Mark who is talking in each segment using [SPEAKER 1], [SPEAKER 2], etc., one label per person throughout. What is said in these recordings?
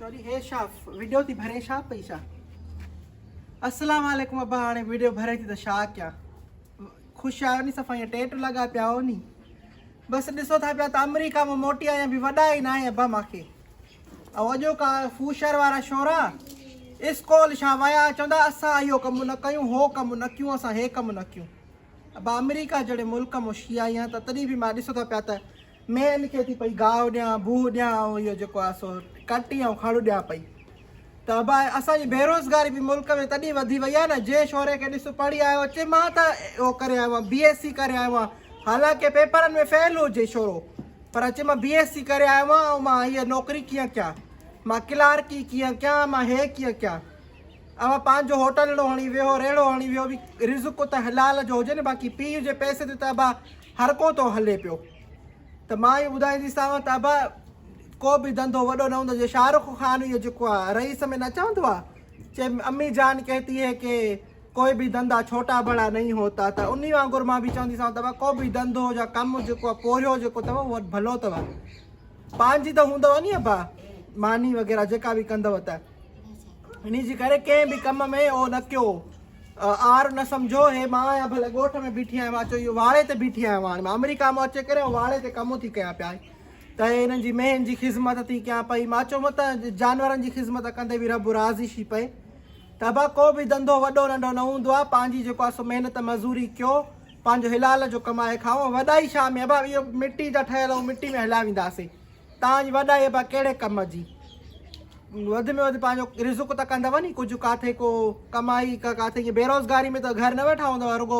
[SPEAKER 1] شوري هي شا وڊيو ٿي ڀري شا پئي شا. السلام عليڪم ابا هاڻي وڊيو ڀري ٿي ته شا ڪيان. خوش آهيو ني صفا ائين ٽيٽ لڳا پيا آهو ني. بس ڏسو ٿا پيا ته آمريڪا مان موٽي آيان به وڏا ئي ناهي ابا مانکي. ۽ اڄوڪا فوشر وارا شورا اسڪول شا ويا چوندا اسان اهو ڪم نه ڪيون هو ڪم نه ڪيون اسان هي ڪم نه ڪيون. ابا آمريڪا جهڙي ملڪ مان شي آئي آهيان ته تڏهن به مان ڏسو ٿا پيا ته مينهن کي ٿي پئي گاهه ڏيان بوهه ڏيان ۽ اهو جيڪو آهي سو ڪٽي ۽ کڙ ڏيان پئي ته ابا اسان جي بيروزگاري به ملڪ ۾ تڏهن وڌي وئي آهي نه جنهن شوري کي ڏس پڙهي آيو اچي مان ته اهو ڪري آيو آهيان بي ايس سي ڪري آيو آهيان حالانڪه پيپرن ۾ فيل هجي شورو پر اچي مان بي ايس سي ڪري آيو آهيان ۽ مان هيء نوڪري ڪيئن ڪيان مان ڪلارڪي ڪيئن ڪيان مان هي ڪيئن ڪيان اوهان پنهنجو هوٽلڙو هڻي ويهو، ريڙهو هڻي ويهو به رزق ته حلال جو هجي نه باقي پيء جي پئسي تي ته ابا هر ڪو ٿو هلي پيو ته مان اهو ٻڌائينديسانو ته ابا ڪو به ڌنڌو وڏو نه هوندو جي شاهه رخ خان اهو جيڪو آ رئيس ۾ نه چوندو آ چي امي جان ڪهتي هي ڪي ڪوئي به ڌنڌا ڇوٽا بڙا نهين هوتا ته انهي وانگر مان به چونديسانو ته ابا ڪو به ڌنڌو يا ڪم جيڪو آ پورهيو جيڪو اٿو اهو ڀلو اٿو پنهنجي ته هوندو ني ابا ماني وغيره جيڪا به ڪندو ته انهي جي ڪري ڪنهن به ڪم ۾ اهو نه ڪيو آر نه سمجهو هي مان آهيان ڀلي ڳوٺ ۾ بيٺي آهيان مان چيو اهو واڙي تي بيٺي آهيان هاڻي مان آمريڪا مان اچي ڪري واڙي تي ڪم ٿي ڪيان پيا ته انهن جي مينهن جي خدمت ٿي ڪيان پئي مان چيو مت جانورن جي خدمت ڪندي به رب راضي شي پئي ته ابا ڪو به ڌنڌو وڏو ننڍو نه هوندو آهي پنهنجي جيڪو آهي سو محنت مزوري ڪيو پنهنجو حلال جو ڪمائي کائو وڏائي ڇا ۾ ابا اهو مٽي جا ٺهيل آهيون مٽي ۾ هليا وينداسين توهان جي وڏائي ابا ڪهڙي ڪم جي. وڌ ۾ وڌ پنهنجو رزق ته ڪندؤ ني ڪجهه ڪاٿي ڪو ڪمائي ڪا ڪاٿي ائين بيروزگاري ۾ ته گهر نه ويٺا هوندؤ رڳو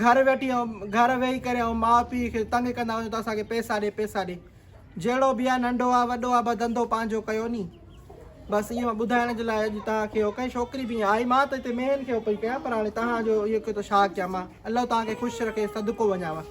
[SPEAKER 1] گهر ويٺي ۽ گهر ويهي ڪري ۽ ماء پيء کي تنگ ڪندا وڃو ته اسان کي پئسا ڏي پئسا ڏي جهڙو به آ ننڍو آ وڏو آ بس ڌنڌو پنهنجو ڪيو ني بس اهو مان ٻڌائڻ جي لاء اڄ توهان کي اهو ڪئي ڇوڪري به آئي مان ته هتي مينهن کي اهو پئي ڪيان پر هاڻي توهان جو اهو ڪيو ته ڇا ڪيان مان الله توهان کي خوش رکي صدقو وڃانو.